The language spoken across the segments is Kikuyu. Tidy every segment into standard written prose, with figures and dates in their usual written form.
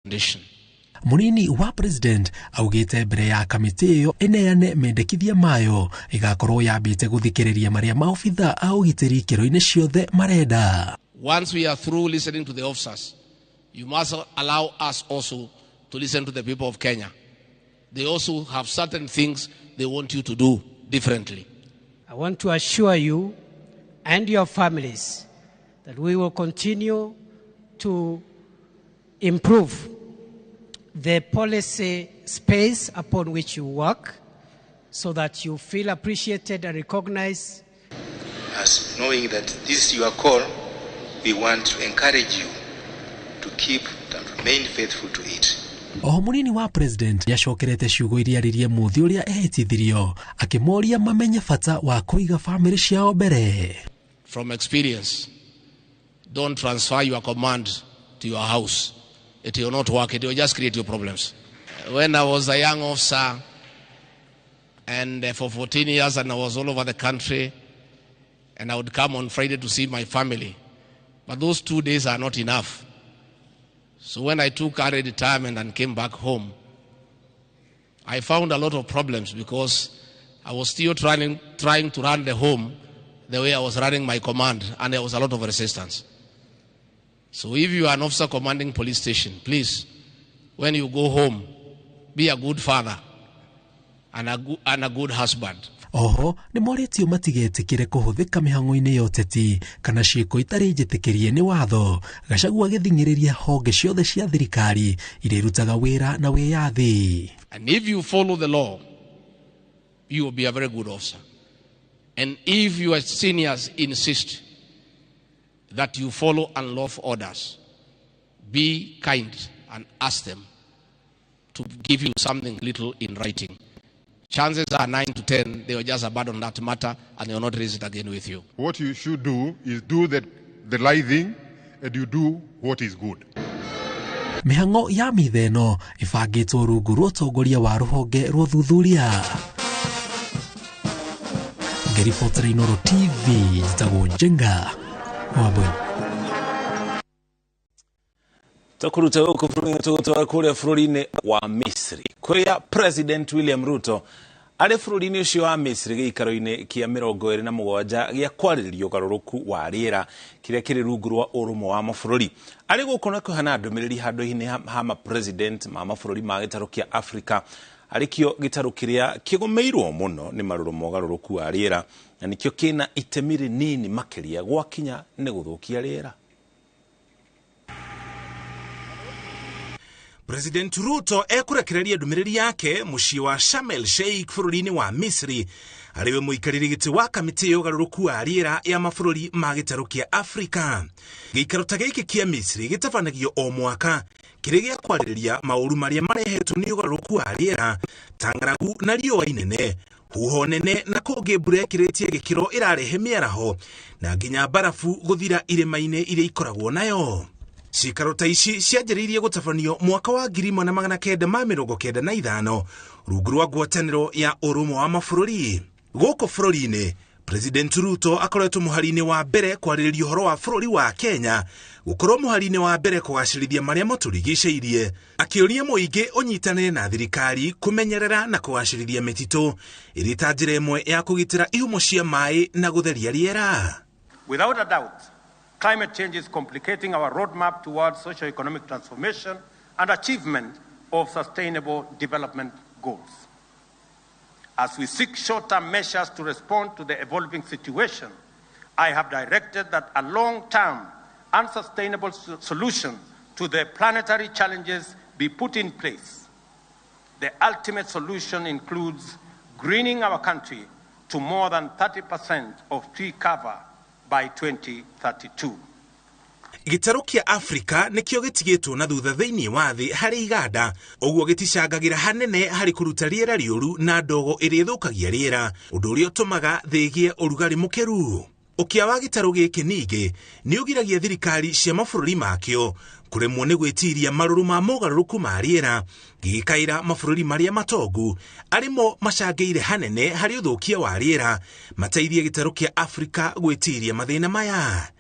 Condition. Munini wa president augĩte mbere ya kamĩtĩ ĩyo ĩneane mendekithia mayo ĩgakorwo yambĩte gũthikĩrĩria marĩa maobitha a ũgitĩri ikĩro-inĩ ciothe marenda. Once we are through listening to the officers, you must allow us also to listen to the people of Kenya. They also have certain things they want you to do differently. I want to assure you and your families that we will continue to improve the policy space upon which you work so that you feel appreciated and recognized. As knowing that this is your call, we want to encourage you to keep and remain faithful to it. Oho munini wa president nĩacokerete ciugo iria aririe mũthĩ ũrĩa ehĩtithirio akĩmoria mamenye bata wa kũiga bamĩrĩ ciao mbere. From experience, don't transfer your command to your house. It will not work. It will just create your problems. When I was a young officer, and for 14 years, and I was all over the country, and I would come on Friday to see my family. But those 2 days are not enough. So when I took early retirement and came back home, I found a lot of problems because I was still trying to run the home the way I was running my command, and there was a lot of resistance. So if you are an officer commanding police station, please, when you go home, be a good father and a good husband. Oho nĩ morĩtio matigetĩkĩre kũhũthĩka mĩhang'o-inĩ ya ũteti kana ciĩko itarĩ njĩtĩkĩrie nĩ watho. Gachagua agĩthing'ĩrĩria honge ciothe cia thirikari iria irutaga wĩra na wĩyathi. And if you follow the law, you will be a very good officer. And if your seniors insist that you follow unlawful orders, be kind and ask them to give you something little in writing. Chances are 9 to 10, they will just abandon that matter and they will not raise it again with you. What you should do is do the right thing and you do what is good. Mĩhang'o ya mitha ĩno ĩbangĩtwo rungu rwa ũtongoria wa rũhonge rwa ũthuthuria. Ngĩribotera Inooro TV, njĩtagwo Njenga Wambui. Tũkũruta gũkũ bũrũri-inĩ tũgũtwara kũrĩa bũrũri-inĩ wa Misri kũrĩa President William Ruto arĩ bũrũri-inĩ ũcio wa Misri gĩikaro-inĩ kĩa 27 gĩa kwarĩrĩria ũgarũrũku wa rĩera kĩrĩa kĩrĩ rungu rwa ũrũmwe wa mabũrũri. Arĩ gũkũ na kũheana ndũmĩrĩri handũ-inĩ ha ma-president ma mabũrũri ma gĩtarũ kĩa Afrika arĩ kĩo gĩtarũ kĩrĩa kĩgũmĩirwo mũno nĩ marũrũ ma ũgarũrũku wa rĩera na nĩkĩo kĩna itemi rĩnini makĩria gwakinya nĩ gũthũkia rĩera. President Ruto ekũrekereria ndũmĩrĩri yake mũciĩ wa Sharm el Sheikh bũrũri-inĩ wa Misri arĩ we mũikarĩri gĩtĩ wa kamĩtĩ ya ũgarũrũku wa rĩera ya mabũrũri ma gĩtarũ kĩa Afrika. Gĩikaro ta gĩkĩ kĩa Misri gĩtabanagio o mwaka kĩrĩ gĩa kwarĩrĩria maũru marĩa marehetwo nĩ ũgarũrũku wa rĩera ta ng'aragu na riũa inene, huho nene na kũngĩ mbura ĩkĩrĩtie gĩkĩro ĩrarehe mĩaraho na nginya mbarabu gũthira irĩma-inĩ iria ikoragwo nayo. Ciikaro ta ici cianjĩrĩirie gũtabanio mwaka wa 1995 rungu rwa ngwatanĩro ya ũrũmwe wa mabũrũri. Gũkũ bũrũri-inĩ President Ruto akoretwo mũhari-inĩ wa mbere kwarĩrĩria ũhoro wa bũrũri wa Kenya gũkorwo mũhari-inĩ wa mbere kũgacĩrithia marĩa matũrigicĩirie, akĩũria mũingĩ ũnyitanĩre na thirikari kũmenyerera na kũgacĩrithia mĩtitũ ĩrĩ ta njĩra ĩmwe ya kũgitĩra ihumo cia maĩ na gũtheria rĩera. Without a doubt, climate change is complicating our roadmap towards socio-economic transformation and achievement of sustainable development goals. As we seek short-term measures to respond to the evolving situation, I have directed that a long-term and sustainable solution to the planetary challenges be put in place. The ultimate solution includes greening our country to more than 30% of tree cover by 2032. Gĩtarũ kĩa Afrika nĩkĩo gĩtigĩtwo na thutha thĩinĩ wa thĩ harĩ iganda, ũguo gĩticangagĩra hanene harĩ kũruta rĩera rĩũru na ndogo ĩrĩa ĩthũkagia rĩera, ũndũ ũrĩa ũtũmaga thĩ ĩgĩe ũrugarĩ mũkĩru. Ũkĩa wa gĩtarũ gĩkĩ ningĩ nĩ ũgiragia thirikari cia mabũrũri makĩo kũremwo nĩ gwĩtiria marũrũ ma mogarũrũku ma rĩera, gĩgĩkaĩra mabũrũri marĩa matongu arĩmo macangĩire hanene harĩ ũthũkia wa rĩera mateithie gĩtarũ kĩa Afrika gwĩtiria mathĩna maya.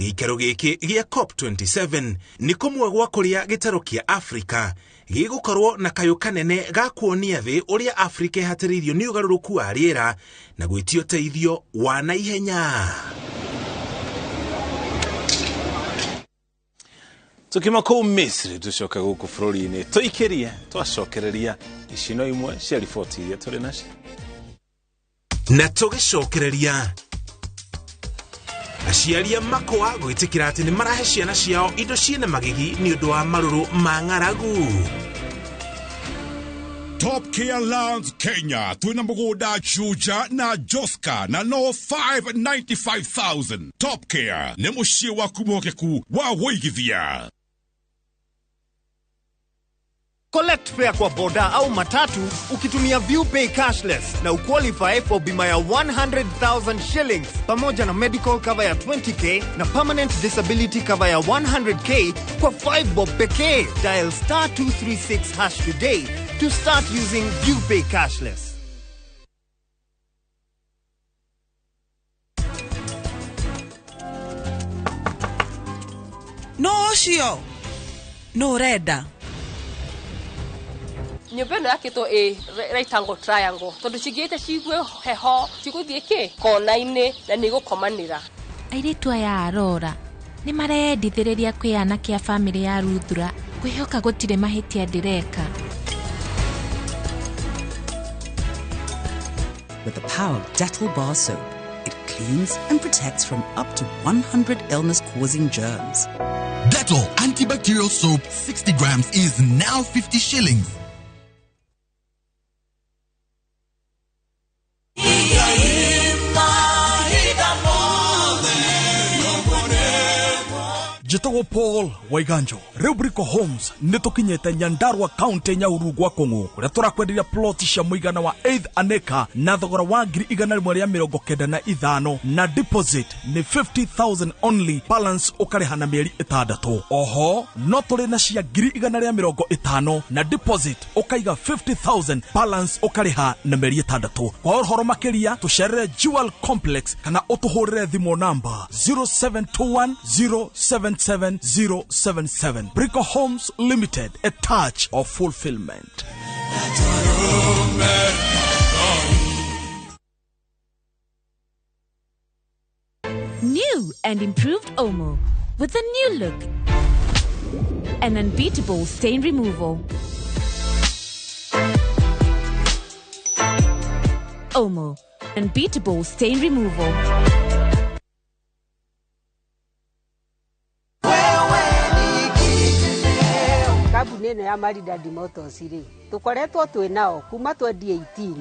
Gĩikaro gĩkĩ gĩa COP27 nĩ kũmwe gwa kũrĩa gĩtarũ kĩa Afrika gĩgũkorwo na kayũ kanene ga kuonia thĩ ũrĩa Afrika ĩhatĩrĩirio nĩ ũgarũrũku wa rĩera na gwĩtia ũteithio wa naihenya. Tukima kũu Misri tucoke gũkũ bũrũri-inĩ tũikĩrie twacokereria ici no imwe cia riboti iria tũrĩ nacio. Na tũgĩcokereria aciari a makwa gwĩtĩkĩra atĩ nĩ marahe ciana ciao indo ciĩna magigi nĩ ũndũ wa marũrũ ma ng'aragu. Top Care Lands Kenya twina mugunda Juja na Joska na no 595,000. Top Care ni muciĩ waku mwihokeku wa wũigithia. Collect fare kwa boda au matatu ukitumia ViewPay cashless na uqualify for bima ya 100,000 shillings pamoja na medical cover ya 20k na permanent disability cover ya 100k kwa 5 bob pekee. Dial star 236 hash today to start using ViewPay cashless. No ũcio no ũrenda nyũmba ĩno yakĩtwo ĩ right angle triangle tondũ cingĩte cigue heho cigũthiĩ kĩ kona-inĩ na nĩ igũkomanĩra. Airĩtu aya arora nĩ mareyendithĩrĩria kwĩ anake a bamĩrĩ ya Ruthura kwĩhoka gũtirĩ mahĩtia ndĩreka. With the power of Dettol bar soap, it cleans and protects from up to 100 illness-causing germs. Dettol antibacterial soap 60 grams is now 50 shillings. Njĩtagwo Paul Waiganjo. Rĩu Brico Homes nĩ tũkinyĩte Nyandarua County Nyahururu gwa Kũng'ũ kũrĩa tũrakwenderia plot cia mũigana wa 8 an acre na thogora wa 195,000 na deposit nĩ 50,000 only, balance ũkarĩha na mĩeri 6. Oho no tũrĩ na cia 150,000 na deposit ũkaiga 50,000, balance ũkarĩha na mĩeri 6. Kwa ũhoro makĩria tũcerere Jewel Complex kana ũtũhũrĩre thimũ namba 0721 077 077. Brico Homes Limited, a touch of fulfillment. New and improved Omo with a new look and unbeatable stain removal. Omo, unbeatable stain removal. Kambuni ĩno ya Maridadi Motors rĩ tũkoretwo twĩ nao kuma 2018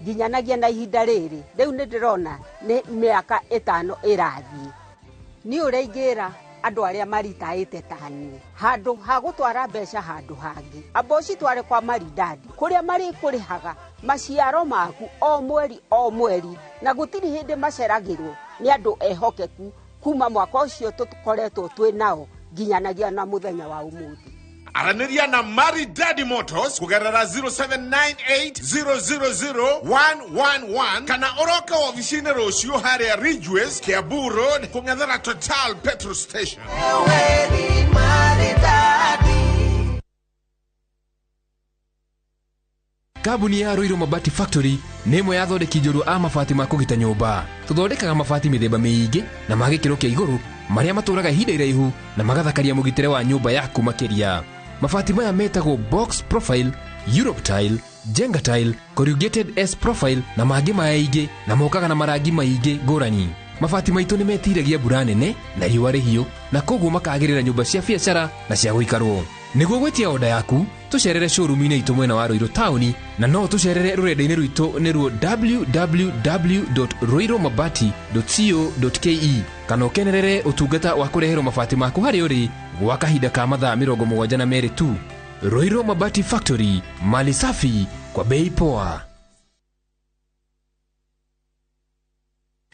nginyanagia na ihinda rĩrĩ rĩu nĩ ndĩrona nĩ mĩaka 5 ĩrathiĩ. Niĩ ũrĩa ingĩra andũ arĩa maritaĩte ta niĩ handũ ha gũtwara mbeca handũ hangĩ amba ũcitware kwa Maridadi kũrĩa marĩkũrĩhaga maciaro maku o mweri o mweri na gũtirĩ hĩndĩ maceragĩrwo nĩ andũ ehokeku kuma mwaka ũcio tũkoretwo twĩ nao nginyanagia na mũthenya wa ũmũthĩ. Aranĩria na Maridadi Motors kũgerera 0798000111 kana ũroke wabici-inĩ rũciũ harĩa Ridgeways, Kiambu Road, kũng'ethera Total petrol station. Kambuni ya Ruiru Mabati Factory nĩ ĩmwe ya athondeki njorua a mabati ma kũgita nyũmba. Tũthondekaga mabati mĩthemba mĩingĩ na ma gĩkĩro kĩa igũrũ marĩa matũraga ihinda iraihu na magathakaria mũgitĩre wa nyũmba yaku makĩria. Mabati maya metagwo box profile, Europe tile, Jenga tile, corrugated S profile na mangĩ maingĩ na mokaga na marangi maingĩ ngũrani. Mabati maitũ nĩ metiragia mbura nene na riũa rĩhiũ na koguo makagĩrĩra nyũmba cia biacara na cia gũikarwo. Nĩguo gwĩtia oda yaku tũcerere showroom-inĩ itũ mwena wa Ruiru taũni na no tũcerere rũrenda-inĩ rwitũ nĩruo www.ruirumabati.co.ke kana ũkenerere ũtungata wa kũreherwo mabati maku harĩa ũrĩ gwa kahinda ka mathaa 72 tu. Ruiru Mabati Factory, mali safi kwa bei poa.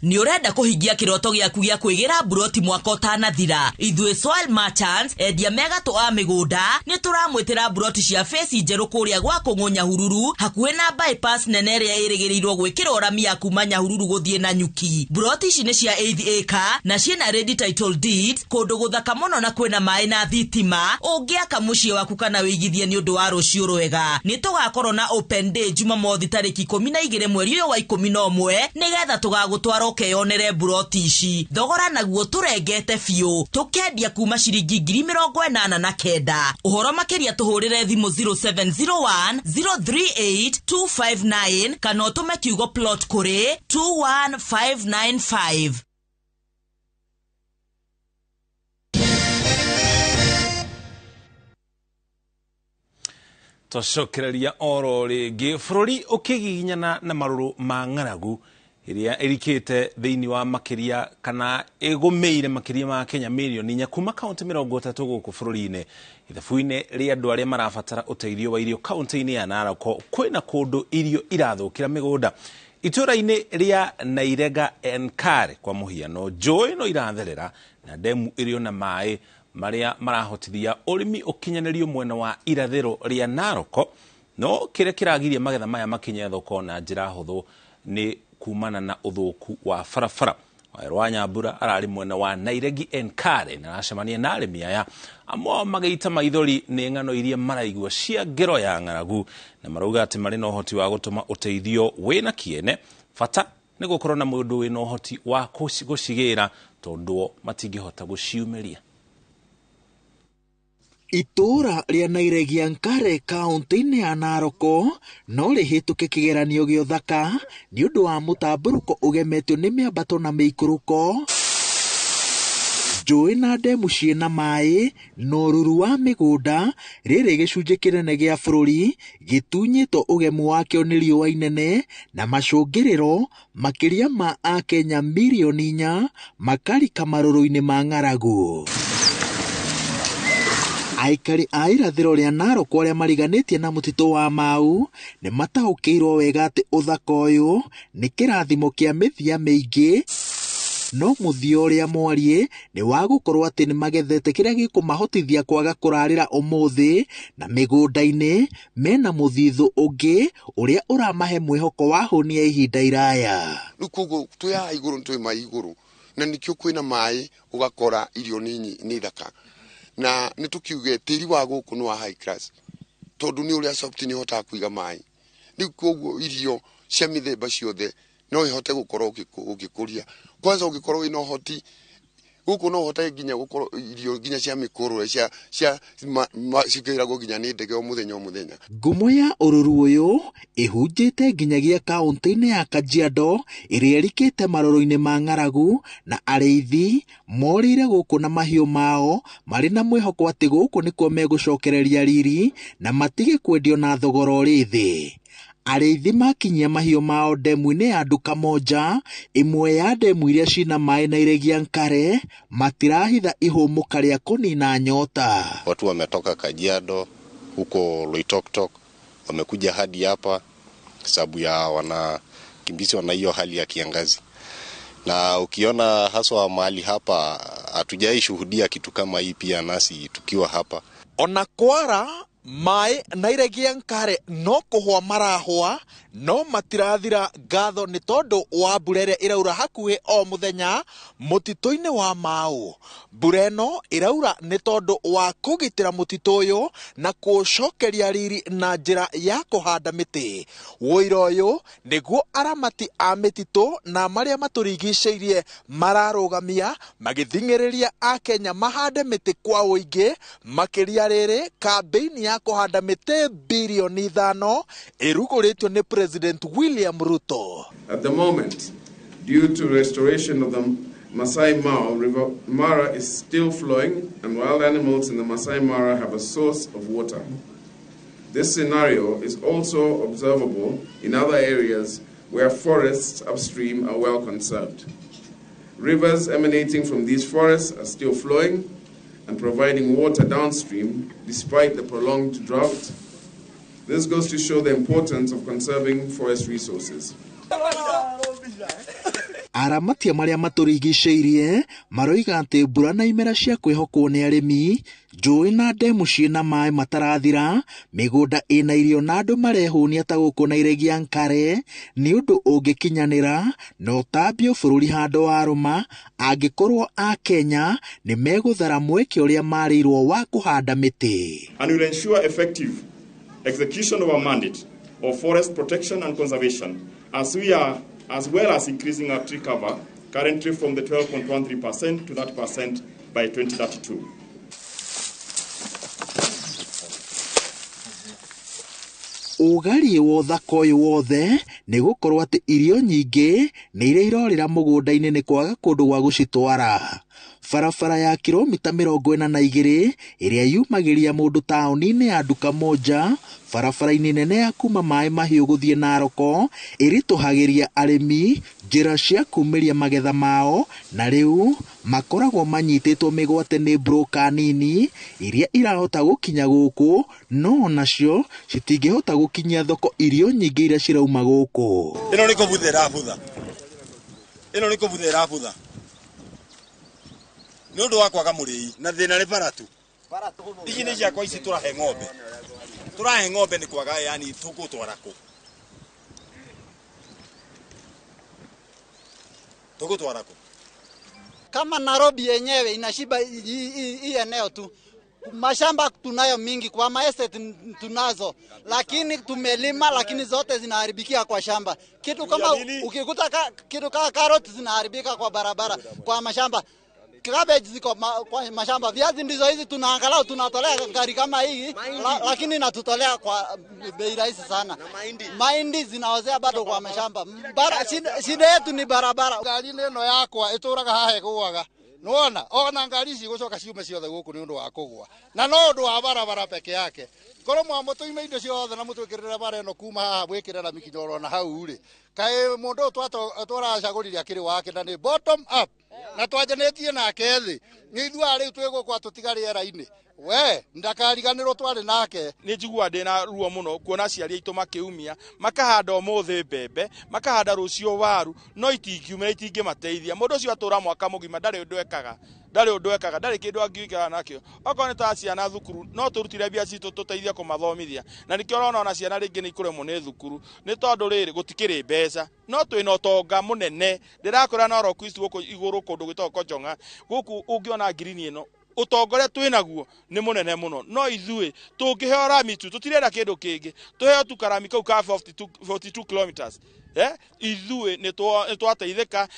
Nĩ ũrenda kũhingia kĩroto gĩaku gĩa kwĩgĩra mburoti mwaka ũtanathira? Ithuĩ Soil Merchants, endia megatũ a mĩgũnda, nĩ tũramwĩtĩra mburoti cia feci njerũ kũrĩa gwa Kũng'ũ Nyahururu, hakuhĩ na bypass nene ĩrĩa ĩrĩgĩrĩirwo gwĩkĩrwo rami ya kuma Nyahururu gũthiĩ Nanyuki. Mburoti ici nĩ cia 8 acre na ciĩna ready title deeds, kũndũ gũthaka mũno na kwĩna maĩ na thitima. Ũngĩaka mũciĩ waku kana wĩigithie nĩ ũndũ wa rũciũ rwega. Nĩ tũgakorwo na open day Jumamothi tarĩki 12 mweri ũyũ wa 11 nĩgetha tũgagũtwara ũkeyonere mburoti ici. Thogora naguo tũrengete biũ, tũkendia kuma ciringi 89,000. Ũhoro makĩria tũhũrĩre thimũ 0701 038 259 kana ũtũme kiugo plot kũrĩ 21595. Twacokereria oro rĩngĩ bũrũri ũkĩgiginyana na marũrũ ma ng'aragu ĩrĩa ĩrikĩte thĩinĩ wa makĩria kana ĩgũmĩire makĩria ma Kenya mirioni 4 kuma kaunti 30 gũkũ bũrũri-inĩ. Ithabu-inĩ rĩa andũ arĩa marabatara ũteithio wa irio kaunti-inĩ ya Narok kwĩna kũndũ irio irathũkĩra mĩgũnda. Itũũra-inĩ rĩa Nairega Enkare kwa mũhiano, njũĩ no iratherera na ndemu ĩrĩ ona maĩ marĩa marahotithia ũrĩmi ũkinyanĩrio mwena wa irathĩro rĩa Narok, no kĩrĩa kĩragiria magetha maya makinye thoko na njĩra hũthũ nĩ kumana na ũthũku wa barabara. Waweru wa Nyambura ararĩ mwena wa Nairegi Enkare na aracemania na arĩmi aya amwe ao magĩita maithori nĩ ng'ano iria maraigua cia ngero ya ng'aragu na marauga atĩ marĩ na ũhoti wa gũtũma ũteithio wĩna kĩene. Bata nĩ gũkorwo na mũndũ wĩna ũhoti wa gũcigĩra tondũ matingĩhota gũciumĩria. Itũũra rĩa Nairegi Enkare kaunti-inĩ ya Narok no rĩhĩtũke kĩgeranio gĩa ũthaka nĩ ũndũ wa mũtambũrũko ũgemetio nĩ mĩambato na mĩikũrũko, njũĩ na ndemu ciĩna maĩ na ũruru wa mĩgũnda. Rĩrĩ gĩcunjĩ kĩnene gĩa bũrũri gĩtunyĩtwo ũgemu wakĩo nĩ riũa inene na macũngĩrĩro makĩria ma Akenya mirioni 4 makarika marũrũ-inĩ ma ng'aragu. Aikari a irathĩro rĩa Narok arĩa mariganĩtie na mũtitũ wa Mau nĩ mataũkĩirwo wega atĩ ũthaka ũyũ nĩ kĩrathimo kĩa mĩthia mĩingĩ, no mũthia ũrĩa mwariĩ nĩ wa gũkorwo atĩ nĩ magethete kĩrĩa gĩkũmahotithia kwaga kũrarĩra ũmũthĩ na mĩgũnda-inĩ mena mũthithũ ũngĩ ũrĩa ũramahe mwĩhoko wa hũni ya ihinda iraya. Rĩu koguo twĩ haha igũrũ nĩ twĩ maĩ igũrũ na nĩkĩo kwĩna maĩ ũgakora irio nĩ thaka. Na nĩ tũkiuge tĩri wa gũkũ nĩ wa high class tondũ nĩ ũrĩa soft nĩ ũhotaga kũiga maĩ. Rĩu koguo irio cia mĩthemba ciothe no ihote gũkorwo ũgĩkũria. Kwanza ũngĩkorwo wĩna ũhoti gũkũ no ũhote nginya gũkorwo irio nginya cia mĩkũrũre cia cikĩragwo nginya nĩ ndege o mũthenya o mũthenya. Ngumo ya ũruru ũyũ ĩhunjĩte nginyagia kaunti-inĩ ya Kajiado ĩrĩa ĩrikĩte marũrũ-inĩ ma ng'aragu na arĩithi morĩire gũkũ na mahiũ mao marĩ na mwĩhoko atĩ gũkũ nĩkuo megũcokereria riri na matige kwendio na thogora ũrĩ thĩ. Arĩithi makinyia mahiũ mao ndemu-inĩ ya Nduka Moja, ĩmwe ya ndemu iria cina maĩ Nairegi Enkare, matirahitha ihũmũka rĩa kũnina nyota. Watu wametoka Kajiado huko Loitoktok wamekuja hadi hapa sababu ya wanakimbizwa na hiyo hali ya kiangazi. Na ukiona haswa mahali hapa hatujai shuhudia kitu kama hii pia nasi tukiwa hapa. Ona kwara maĩ Nairegi Enkare no kũhwa marahwa no matirathira ngatho nĩ tondũ wa mbura ĩrĩa ĩraura hakuhĩ o mũthenya mũtitũ-inĩ wa Mau. Mbura ĩno ĩraura nĩ tondũ wa kũgitĩra mũtitũ ũyũ na kũũcokeria riri na njĩra ya kũhanda mĩtĩ. Wũira ũyũ nĩguo aramati a mĩtitũ na marĩa matũrigicĩirie mararũgamia magĩthing'ĩrĩria Akenya mahande mĩtĩ kwa ũingĩ, makĩria rĩrĩ kambĩini ya kũhanda mĩtĩ birioni 5 ĩrugũrĩtio nĩ President William Ruto. At the moment, due to restoration of the Masai Mara, River Mara is still flowing and wild animals in the Masai Mara have a source of water. This scenario is also observable in other areas where forests upstream are well conserved. Rivers emanating from these forests are still flowing and providing water downstream despite the prolonged drought. This goes to show the importance of conserving forest resources. Aramatia marĩa matũrigicĩirie maroiga atĩ mbura na imera cia kwĩhokwo nĩ arĩmi, njũĩ na ndemu ciĩna maĩ matarathira, mĩgũnda ĩna irio na andũ marehũnia ta gũkũ na Iregia Nkare nĩ ũndũ ũngĩkinyanĩra na ũtambio bũrũri handũ warũma angĩkorwo Akenya nĩ megũthara mweke ũrĩa marĩirwo wa kũhanda mĩtĩ. And will ensure effective execution of our mandate of forest protection and conservation as we are as well as increasing our tree cover currently from the 12.13% to 30% by 2032. Ũgariĩ wa ũthaka ũyũ wothe nĩ gũkorwo atĩ irio nyingĩ nĩ iria irorĩra mũgũnda-inĩ nĩ kwaga kũndũ gwa gũcitwara. Barabara ya kilomita 42 ĩrĩa yumagĩria mũndũ taũni-inĩ ya Duka Moja, barabara-inĩ nene ya kuma Maĩ Mahiũ gũthiĩ Naroko, ĩritũhagĩria arĩmi njĩra cia kumĩria magetha mao, na rĩu makoragwo manyitĩtwo mĩgwate nĩ broka nini iria irahota gũkinya gũkũ, no onacio citingĩhota gũkinyia thoko irio nyingĩ iria cirauma gũkũ. Ĩno nĩ kũbutha ĩrabutha. Ĩno nĩ kũbutha ĩrabutha. Nĩ ũndũ wa kwaga mũrĩi na thĩna nĩ bara tu. Ici nĩ ciakwa ici tũrahe ng'ombe. Tũrahe ng'ombe nĩ kwaga yani tũgũtwara kũ. Tũgũtwara kũ. Kama Nairobi yenyewe inashiba hii eneo tu. Mashamba tunayo mingi, kwa maestate tunazo, lakini tumelima, lakini zote zinaharibikia kwa shamba. Kitu kama ukikuta kitu kama carrot zinaharibika kwa barabara, kwa mashamba. Cabbage ziko kwa mashamba, viazi ndizo hizi tunaangalau tunatolea gari kama hii, lakini inatutolea kwa bei rahisi sana. Mahindi zinaozea bado kwa mashamba. Shida yetu ni barabara. Ngari ĩno yakwa ĩtũraga haha ĩgũaga. Nĩwona ona ngari ici igũcoka ciume ciothe gũkũ nĩ ũndũ wa kũgũa, na no ũndũ wa barabara peke yake. Korwo mwamũtũime indo ciothe na mũtwĩkĩrĩre bara ĩno kuma haha mwĩkĩre rami kinya oro na hau rĩ, kaĩ mũndũ ũyũ tũracagũrire akĩrĩ wake na nĩ bottom up na twanjanĩtie nake thĩ, nĩ ithuĩ rĩu twĩ gũkũ atũtiga rĩera-inĩ. We ndakariganĩrwo twarĩ nake. Nĩ njiguaga ndĩna ruo mũno kuona aciari aitũ makĩumia, makahanda ũmũthĩ mbembe, makahanda rũciũ waru, no itingiumĩra, itingĩmateithia. Mũndũ ũcio atũra mwaka mũgima ndarĩ ũndũ ekaga, ndarĩ ũndũ ekaga, ndarĩ kĩndũ angĩikara nakĩo. Okorwo nĩ ta ciana thukuru, no tũrutire mbia citũ tũteithie kũmathomithia, na nĩkĩo ũrona ona ciana rĩngĩ nĩ ikũremwo nĩ thukuru, nĩ tondũ rĩrĩ gũtikĩrĩ mbeca. No twĩna ũtonga mũnene, ndĩrakwĩra Narok East gũkũ igũrũ kũndũ gwĩtagwo Kochong'a, gũkũ ũngĩona ngirini ĩno ũtonga ũrĩa twĩnaguo nĩ mũnene mũno, no ithuĩ tũngĩheo rami tu tũtirenda kĩndũ kĩngĩ, tũheo tu karami kau ka 42 kilometers, ithuĩ nĩ twateithĩka.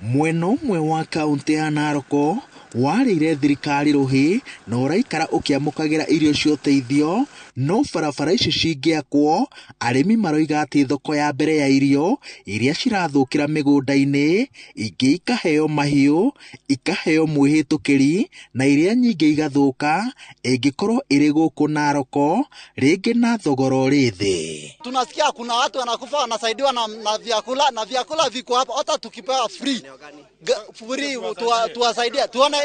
Mwena ũmwe wa kaũntĩ ya Naroko warĩire thirikari rũhĩ na ũraikara ũkĩamũkagĩra irio cia ũteithio, no barabara ici cingĩakwo, arĩmi maroiga atĩ thoko ya mbere ya irio iria cirathũkĩra mĩgũnda-inĩ, ingĩ ikaheo mahiũ, ikaheo mwĩhĩtũkĩri, na iria nyingĩ igathũka ĩngĩkorwo ĩrĩ gũkũ Naroko rĩngĩ na thogora ũrĩ thĩ. Tunasikia kuna watu wanakufa wanasaidiwa na vyakula, na vyakula viko hapa, hata tukipewa free free tuwasaidia. Tuone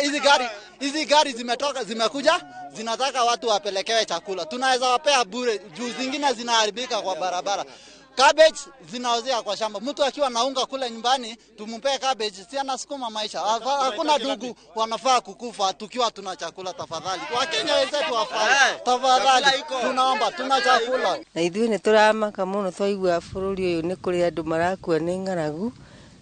hizi gari zimetoka, zimekuja, zinataka watu wapelekewe chakula. Tunaweza wapea bure, juu zingine zinaharibika kwa barabara. Cabbage zinaozea kwa shamba. Mtu akiwa na unga kule nyumbani tumpe cabbage, si anasukuma maisha. Hakuna ndugu wanafaa kukufa tukiwa tuna chakula. Tafadhali Wakenya wenzetu wafai, tafadhali tunaomba, tuna chakula. Na ithuĩ nĩ tũramaka mũno twaigua bũrũri ũyũ nĩ kũrĩ andũ marakua nĩ ng'aragu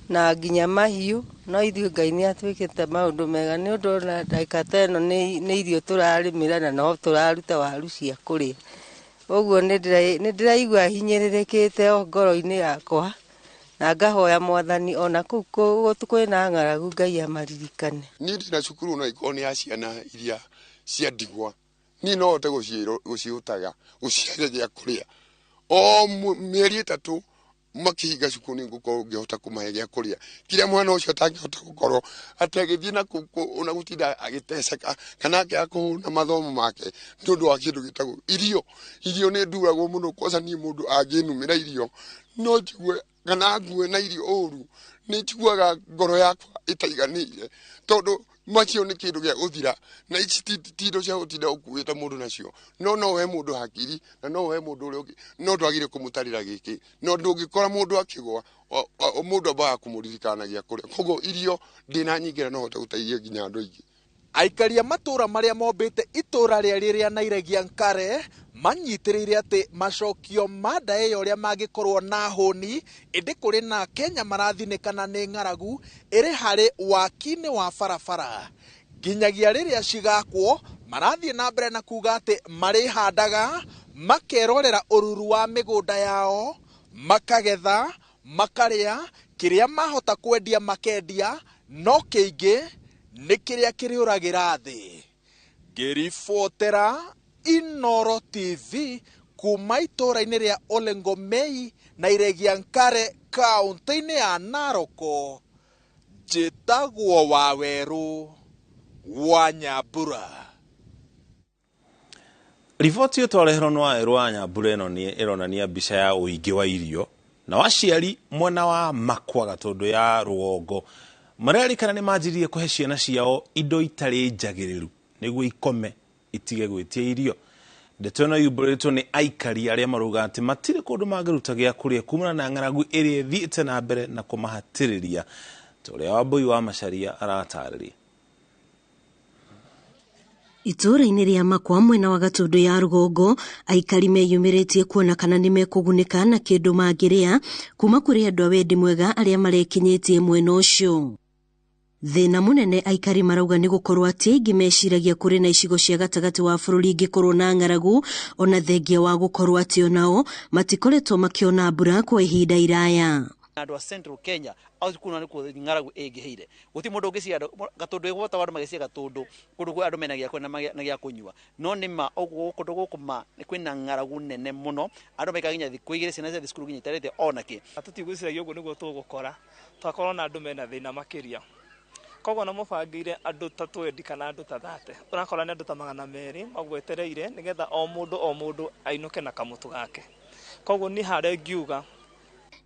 na nginya mahiũ, no ithuĩ Ngai nĩ atwĩkĩte maũndũ mega nĩ ũndũ ona ndagĩka ta ĩno nĩ irio tũrarĩmĩra na no tũraruta waru cia kũrĩa. Ũguo nĩ ndĩraigua hinyĩrĩrĩkĩte o ngoro-inĩ yakwa na ngahoya Mwathani ona kũu kwĩna ng'aragu Ngai amaririkane. Niĩ ndĩna cukuru no ĩkorwo nĩ ya ciana iria cia ndigwa, niĩ no hote gũciũtaga gũcihe gĩa kũrĩa o mĩeri 3 makihinga cukuru nĩ ngũkorwo ngĩhota kũmahe gĩa kũrĩa kĩrĩa mwana ũcio atangĩhota gũkorwo atagĩthiĩ na ona gũtinda agĩteceka kana akĩaga kũhũna mathomo make nĩ ũndũ wa kĩndũ gĩtagwo irio. Irio nĩ nduragwo mũno, kwaca niĩ mũndũ angĩnumĩra irio no njigue kana ngue na irio ũru, nĩ njiguaga ngoro yakwa ĩtaiganĩire, tondũ Macio nĩ kĩndũ gĩa gũthira na ici ti indo cia gũtinda ũkuĩte mũndũ nacio. No no ũhe mũndũ hakiri na no ũhe mũndũ ũrĩa ũngĩ, no ndwagire kũmũtarĩra gĩkĩ. No ndũngĩkora mũndũ akĩgwa, mũndũ ambaga kũmũririkanagia kũrĩa. Koguo irio ndĩna nyingĩ na no hote gũteithia nginya andũ aingĩ. Aikari a matũũra marĩa mombĩte itũũra rĩa rĩrĩa Nairegia Nkare manyitĩrĩire atĩ macokio ma nda ĩyo ũrĩa mangĩkorwo na hũni, ĩndĩ kũrĩ na Kenya marathinĩkana nĩ ng'aragu ĩrĩ harĩ waki-inĩ wa barabara. Nginyagia rĩrĩa cigakwo, marathiĩ na mbere na kuga atĩ marĩhandaga, makerorera ũruru wa mĩgũnda yao, makagetha, makarĩa, kĩrĩa mahota kwendia makendia, no kĩingĩ nĩ kĩrĩa kĩrĩũragĩra thĩ. Ngĩribotera Inoro TV kuma itũũra-inĩ rĩa Olengomei na Iregia Nkare kaũntĩ-inĩ ya Narok, njĩtagwo Wawerũ wa Nyambura. Riboti ĩyo twareherwo nĩ Wawerũ wa Nyambura ĩno nĩ ĩronania mbica ya ũingĩ wa irio na waciari mwena wa Makwa Gatũndũ ya rũgongo marerikana nĩ manjirie kũhe ciana ciao indo itarĩ njagĩrĩru nĩguo ikome itige gwĩtia irio. Ndeto ĩno yumbũrĩtwo nĩ aikari arĩa marauga atĩ matirĩ kũndũ mangĩruta gĩa kũrĩa kumana na ng'aragu ĩrĩa ĩthiĩte na mbere na kũmahatĩrĩria, ta ũrĩa Wambui wa Macharia aratarĩria. Itũũra-inĩ rĩa Makwa mwena wa Gatũndũ ya rũgongo, aikari meyumĩrĩtie kuona kana nĩ mekũgunĩka na kĩndũ mangĩrĩa kuma kũrĩ andũ a wendi mwega arĩa marekinyĩtie mwena ũcio. Thĩna mũnene aikari marauga nĩ gũkorwo atĩ aingĩ meciragia kũrĩ na icigo cia gatagatĩ wa bũrũri ingĩkorwo na ng'aragu, ona thengia wa gũkorwo atĩ onao matikoretwo makĩona mbura kwa ihinda iraya. Andũ a Central Kenya au kuna nĩ ng'aragu ĩngĩhĩire gũtirĩ mũndũ ũngĩciria Gatũndũ ĩgũbata andũ magĩciria Gatũndũ kũndũ kwĩ andũ mena gĩa kũrĩa na gĩa kũnyua, no nĩ ma ũguo kũndũ gũkũ ma kwĩna ng'aragu nene mũno, andũ maikara nginya thikũ igĩrĩ ciana cia thukuru nginya itarĩte ona kĩ. Tũtigwĩciragia ũguo nĩguo tũgũkora twakorwo na andũ mena thĩna makĩria, koguo na mũbangĩire andũ ta 20 kana andũ ta 30, ũrakora nĩ andũ ta 200 magwetereire nĩgetha o mũndũ ainũke na kamũtũ gake. Koguo niĩ harĩa ngiuga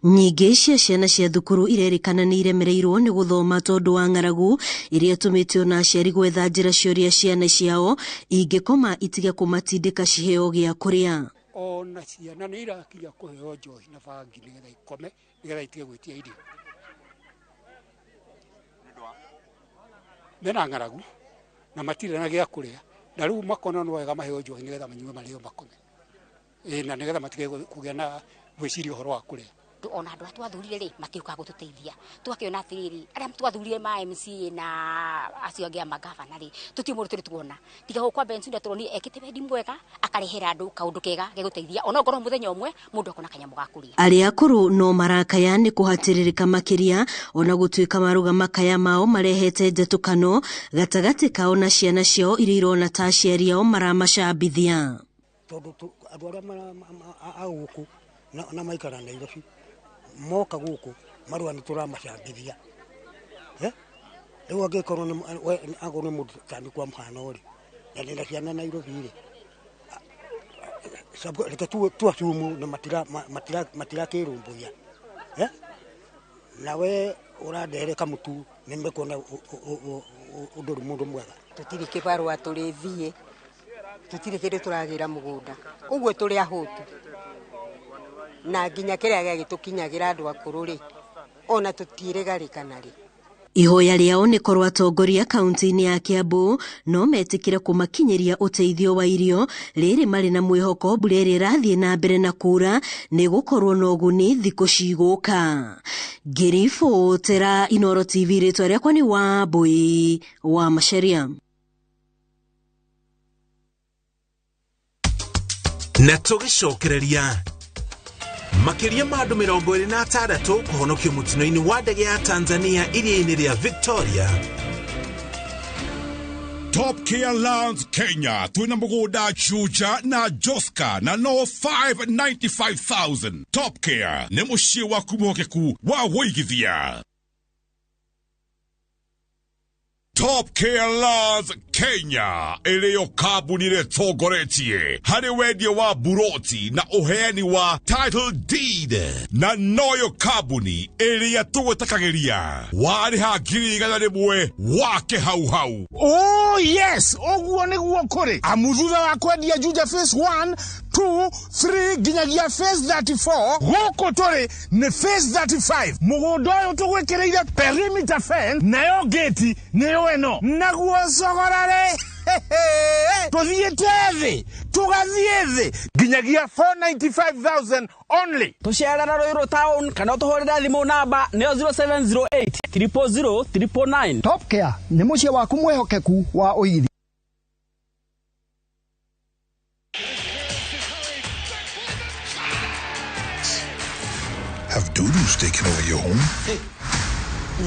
Nyingĩ cia ciana cia thukuru irerĩkana nĩ iremereirwo nĩ gũthoma tondũ wa ng'aragu ĩrĩa ĩtũmĩte ona aciari gwetha njĩra cia ũrĩa ciana ciao ingĩkoma itige kũmatindĩka ciheo gĩa kũrĩa. Ona ciana nĩ irakinya kũheo njohi na bangi nĩgetha ikome nĩgetha itige gwĩtia irio. Mena ng'aragu na matirĩ na gĩa kũrĩa, na rĩu makona no wega maheo njohi nĩgetha manyue marĩo makome, na nĩgetha matige kũgĩa na gwĩciria ũhoro wa kũrĩa. Ona andũ arĩa twathurire rĩ matiũkaga gũtũteithia, tũgakĩona atĩrĩrĩ arĩa twathurire ma MCA na acio angĩ a magavana rĩ tũtirĩ mũndũ tũrĩ tuona, tiga gũkwa Benson tũronire ekĩte wendi mwega akarehera andũ kaũndũ kega gegũteithia ona ongorwo mũthenya ũmwe mũndũ akona kanyamũ ga kũrĩa. Arĩa akũrũ no marakaya nĩ kũhatĩrĩrĩka makĩria ona gũtuĩka maruga makaya mao marehete njatũkano gatagatĩ kao na ciana ciao iria irona ta aciari ao maramacambithia. Tondũ andũ arĩa a gũkũ na maikara Nairobi moka gũkũ marũa nĩ tũramacambithia, rĩu angĩkorwo angorwo nĩ mũndũ tani kwa mũhano rĩ na ndĩna ciana Nairobi rĩ, reke tuacumu na matirakĩrũmbũiya, nawe ũrandehere kamũtu nĩ mekuona ũndũ ũrĩ mũndũ mwega. Tũtirĩ kĩbarũa tũrĩthiĩ, tũtirĩ kĩndũ tũragĩra mũgũnda, ũguo tũrĩ ahũtu na nginya kĩrĩa gĩagĩtũkinyagĩra andũ akũrũ rĩ ona tũtiĩrĩgarĩkana rĩ. Ihoya rĩao nĩ korwo atongoria kaunti-inĩ ya Kiambu no metĩkĩre kũmakinyĩria ũteithio wa irio rĩrĩ marĩ na mwĩhoko mbura ĩrĩa ĩrathiĩ na mbere na kura nĩ gũkorwo na ũguni thikũ cigũka. Ngĩribotera Inoro TV, rĩtwa rĩakwa nĩ Wambui wa Macharia. Na tũgĩcokereria makĩria ma andũ 26 kũhonokio mũtino-inĩ wa ndege ya Tanzania iria-inĩ rĩa Victoria. Top Care Lands Kenya twina mũgũnda Juja na Joska na no 595,000. Top Care nĩ mũciĩ waku mwĩhokeku wa wũigithia. Top Care Lands Kenya ĩrĩyo kambuni ĩrĩa ĩtongoretie harĩ wendia wa buroti na ũheani wa title deed, na noyo kambuni ĩrĩa tũgũtakagĩria warĩha 100,000 wake hau hau. Oh yes, ũguo nĩguo kũrĩ, amu thutha wa kwendia Juja phase 1, 2, 3 nginyagia phase 34, gũkũ tũrĩ nĩ phase 35. Mũgũnda ũyũ tũgwĩkĩrĩire perimeter fence, nayo gate nĩyo ĩno. Naguo cogora rĩ, tũthiĩte thĩ, tũgathiĩ thĩ nginyagia 495,000 only. Tũcerera Ruiru town kana ũtũhũrĩre thimũ namba nĩyo 0708 000 999. Top Care nĩ mũciĩ waku mwĩhokeku wa ũigithia. Have dudus taken over your home? Hey, I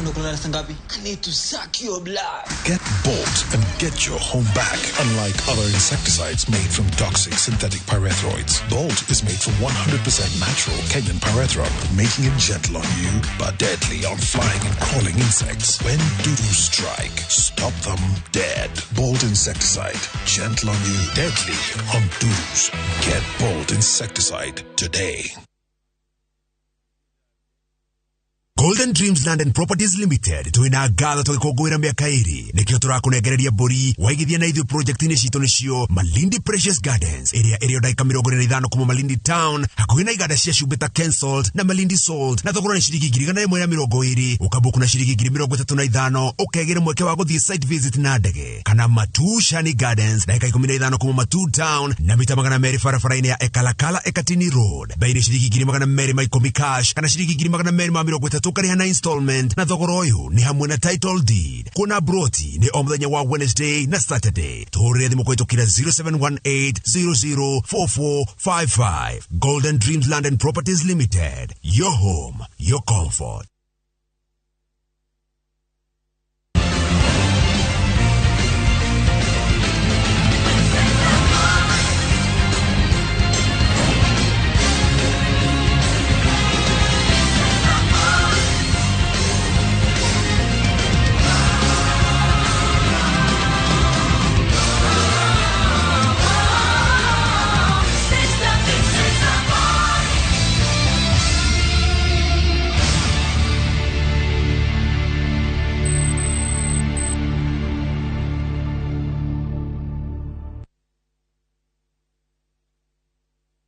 need to suck your blood. Get Bolt and get your home back. Unlike other insecticides made from toxic synthetic pyrethroids, Bolt is made from 100% natural Kenyan pyrethrum, making it gentle on you but deadly on flying and crawling insects. When dudus strike, stop them dead. Bolt insecticide, gentle on you, deadly on dudus. Get Bolt insecticide today. Golden Dreams Land and Properties Limited twina ngatho tũgĩkũngũĩra mĩaka 2, nĩkĩo tũrakũnengereria mbũri waigithia na ithuĩ project-inĩ citũ, nĩcio Malindi Precious Gardens ĩrĩa ĩrĩ o ndagĩka 45 kuma Malindi Town, hakuhĩ na iganda cia cumbĩ ta Kensalt na Malindi Salt, na thogora nĩ ciringi 120,000. Ũkabuku na ciringi 35,000 ũkegĩra mweke wa gũthiĩ site visit na ndege. Kana Matu Shani Gardens, ndagĩka 15 kuma Matu Town na mita 200 barabara-inĩ ya Ekalakala Ekatini Road, bei nĩ ciringi 210,000 cash kana ciringi 230,000 ũkarĩha na installment, na thogora ũyũ nĩ hamwe na title deed. Kuona broti nĩ o mũthenya wa Wednesday na Saturday. Tũhũrĩre thimũ kũhĩtũkĩra 0718004455. Golden Dreams Land and Properties Limited, your home, your comfort.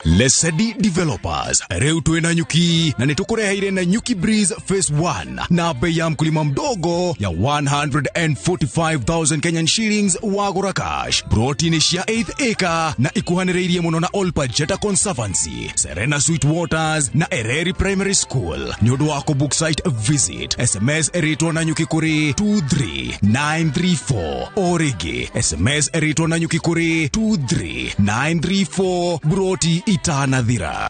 Lesedi Developers rĩu twĩna nyuki na nĩtũkũreheire na Nyuki Breeze Phase 1 na bei ya mkulima mdogo ya 145,000 Kenyan shillings wagũra cash. Broti nĩ cia 8 acre na ikuhanĩrĩirie mũno na Olpajeta Conservancy, Serena Sweet Waters na Ereri Primary School. Nĩ ũndũ wa kũbook site visit, SMS ĩrĩtwo na nyuki kũrĩ 23934, o rĩngĩ SMS ĩrĩtwo na nyuki kũrĩ 23934. Broti itanathira.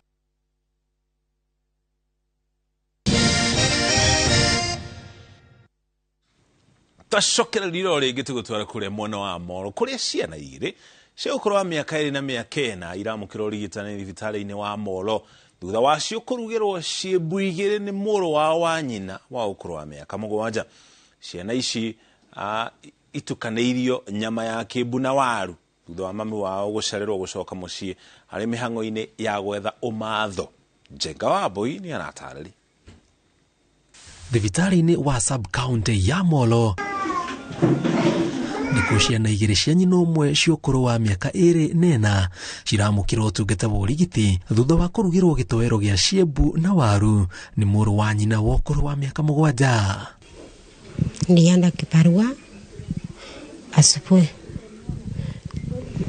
Twacokereria o rĩngĩ tũgũtwara kũrĩa mwena wa Moro, kũrĩa ciana igĩrĩ cia ũkũrũ wa mĩaka 2 na mĩaka 4 iramũkĩra ũrigitani thibitarĩ-inĩ wa Moro thutha wacio kũrugĩrwo ciĩmbu igĩrĩ nĩ mũrũ wao wa nyina wa ũkũrũ wa mĩaka 7. Ciana ici itukanĩirio nyama ya kĩmbu na waru thutha wa mami wao gũcererwo gũcoka mũciĩ harĩ mĩhang'o-inĩ ya gwetha ũmatho. Njenga wa Mbui nĩ aratarĩria. Thibitarĩ-inĩ wa sub-county ya Molo nĩkuo ciana igĩrĩ cia nyina ũmwe cia ũkũrũ wa mĩaka 2 na 4 ciramũkĩra ũtungata wa ũrigiti thutha wa kũrugĩrwo gĩtoero gĩa ciembu na waru nĩ mũrũ wa nyina wa ũkũrũ wa mĩaka 7. Nilienda kibarua asubuhi,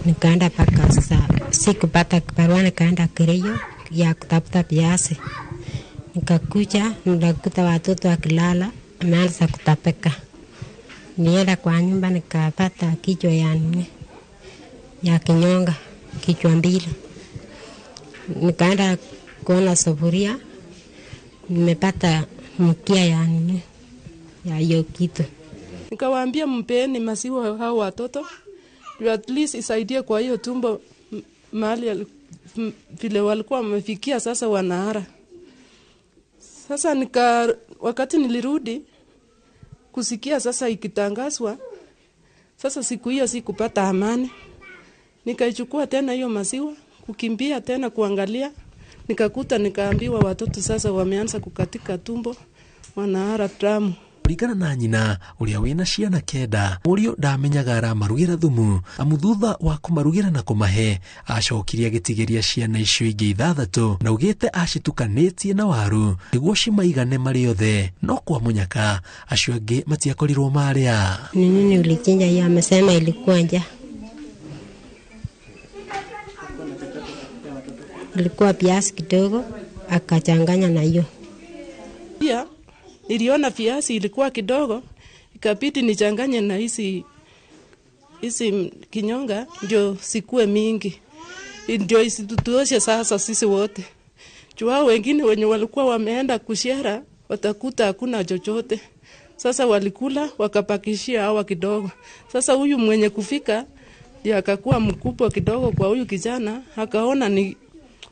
nikaenda paka sasa, sikupata kibarua, nikaenda Kereyo ya kutafuta viazi. Nikakuja nikakuta watoto wakilala, ameanza kutapeka. Nienda kwa nyumba nikapata kichwa ya nini ya kinyonga, kichwa mbili. Nikaenda kuona sufuria, nimepata mkia ya nini ya hiyo kitu. Nikawaambia mpeni maziwa hao watoto, at least isaidie kwa hiyo tumbo mahali vile walikuwa wamefikia sasa wanahara. Sasa wakati nilirudi kusikia sasa ikitangazwa Sasa siku hiyo sikupata amani, nikaichukua tena hiyo maziwa, kukimbia tena kuangalia, nikakuta nikaambiwa watoto sasa wameanza kukatika tumbo, wanahara damu. Kũringana na nyina ũrĩa wĩna ciana 9, mũriũ ndamenyaga aramarugĩra thumu, amu thutha wa kũmarugĩra na kũmahe acokirie agĩtigĩria ciana icio ingĩ 6 na augĩte acitukanĩtie na waru nĩguo cimaigane marĩ othe, no kwa mũnyaka acio angĩ matiakorirwo marĩa. Ni nini ulichinja hiyo? Amesema ilikuwa njaa, ilikuwa viazi kidogo akachanganya na hiyo. Pia niliona viazi ilikuwa kidogo, ikabidi nichanganye na hizi kinyonga ndio sikue mingi, ndio isituoshe sasa sisi wote. Jua wengine wenye walikuwa wameenda kushera watakuta hakuna chochote. Sasa walikula wakapakishia hawa kidogo. Sasa huyu mwenye kufika ndiye akakuwa mkubwa kidogo kwa huyu kijana, akaona ni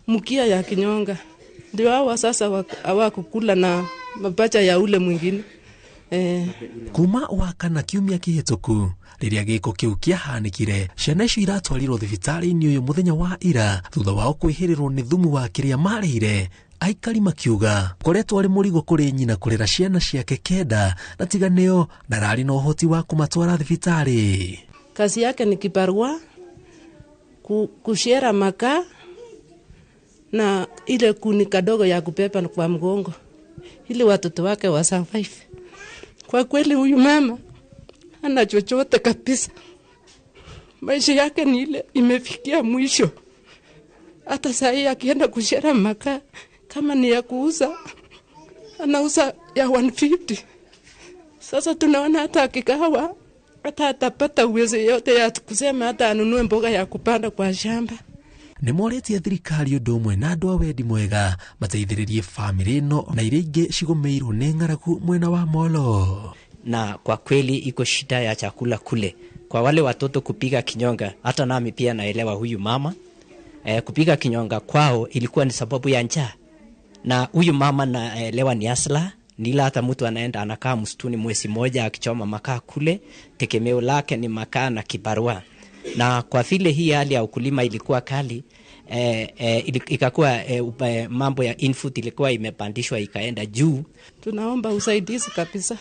mkia ya kinyonga, ndio hawa sasa hawakukula na mapacha ya ule mwingine. Kuma wakana kiumia kĩhĩtũku rĩrĩa gĩko kĩu kĩahanĩkire, ciana icio iratwarirwo thibitarĩ-inĩ ũyũ mũthenya wa ira thutha wao kwĩhĩrĩrwo nĩ thumu wa kĩrĩa marĩire. Aikari makiuga koretwo arĩ mũrigo kũrĩ nyina kũrera ciana ciake 9 na tiga nĩo ndararĩ na ũhoti wa kũmatwara thibitarĩ. Kazi yake ni kibarua, kushera makaa na ile kuni kadogo ya kubeba kwa mgongo ili watoto wake wa survive. Kwa kweli huyu mama hana chochote kabisa. Maisha yake ni ile imefikia mwisho. Hata saa akienda kushera makaa kama ni ya kuuza, anauza ya 150. Sasa tunaona hata akikawa hata atapata uwezo yote ya kusema hata anunue mboga ya kupanda kwa shamba. Nĩ morĩtie thirikari ũndũ ũmwe na andũ a wendi mwega mateithĩrĩrie bamĩrĩ ĩno na iria ingĩ cigũmĩirwo nĩ ng'aragu mwena wa Molo. Na kwa kweli iko shida ya chakula kule kwa wale watoto kupiga kinyonga. Hata nami pia naelewa huyu mama kupiga kinyonga kwao ilikuwa ni sababu ya njaa, na huyu mama naelewa ni asla nila hata mtu anaenda anakaa msituni mwezi moja akichoma makaa kule, tegemeo lake ni makaa na kibarua. Na kwa vile hii hali ya ukulima ilikuwa kali, ikakuwa mambo ya input ilikuwa imepandishwa ikaenda juu. Tunaomba usaidizi kabisa,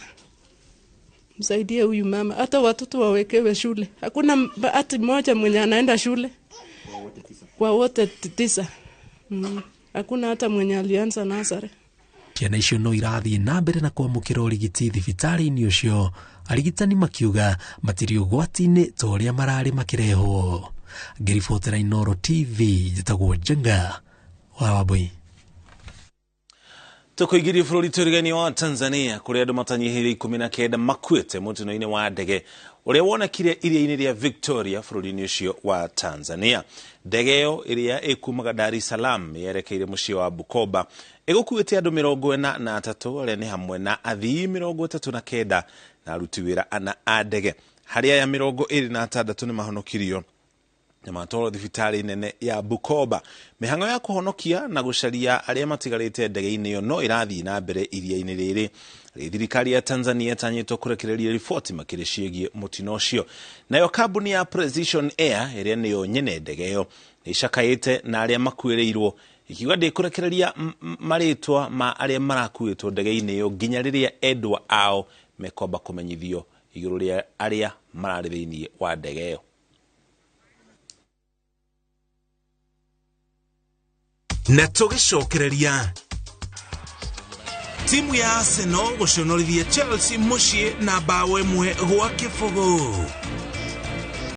msaidie huyu mama, hata watoto wawekewe shule. Hakuna hata mmoja mwenye anaenda shule kwa wote 9. Hakuna hata mwenye alianza nasare. Ciana icio no irathiĩ na mbere na kwamũkĩra ũrigiti thibitarĩ-inĩ ũcio, arigitani makiuga matirĩ ũgwati-inĩ ta ũrĩa mararĩ makĩrehwo. Ngĩribotera Inooro TV, njĩtagwo Njenga wa Wambui. Tũkũingĩria bũrũri twĩrĩgaine wa Tanzania kũrĩa andũ matanyihĩire 19 makuĩte mũtino-inĩ wa ndege ũrĩa wonekire iria-inĩ rĩa Victoria bũrũri-inĩ ũcio wa Tanzania. Ndege ĩyo ĩrĩa ĩkumaga Dar es Salaam yerekeire mũciĩ wa Bukoba ĩgũkuĩte andũ 43 arĩa nĩ hamwe na athii 39 na aruti wĩra 4 a ndege. Harĩ aya 26 nĩ mahonokirio na matwarwo thibitarĩ nene ya Bukoba. Mĩhang'o ya kũhonokia na gũcaria arĩa matigarĩte ndege-inĩ ĩyo no ĩrathiĩ na mbere iria-inĩ rĩrĩ. Thirikari ya Tanzania ĩtanyĩtwo kũrekereria riboti makĩria ciĩgiĩ mũtino ũcio. Nayo kambuni ya Precision Air ĩrĩa nĩyo nyene ndege ĩyo nĩ ĩcakaĩte na arĩa makuĩrĩirwo, ikiuga ndĩkũrekereria marĩtwa ma arĩa marakuĩtwo ndege-inĩ ĩyo nginya rĩrĩa endwa ao mekwamba kũmenyithio igũrũ rĩa arĩa mararĩ thĩinĩ wa ndege ĩyo. Na tũgĩcokereria timu ya Arsenal gũconorithia Chelsea mũciĩ na bao 1-0.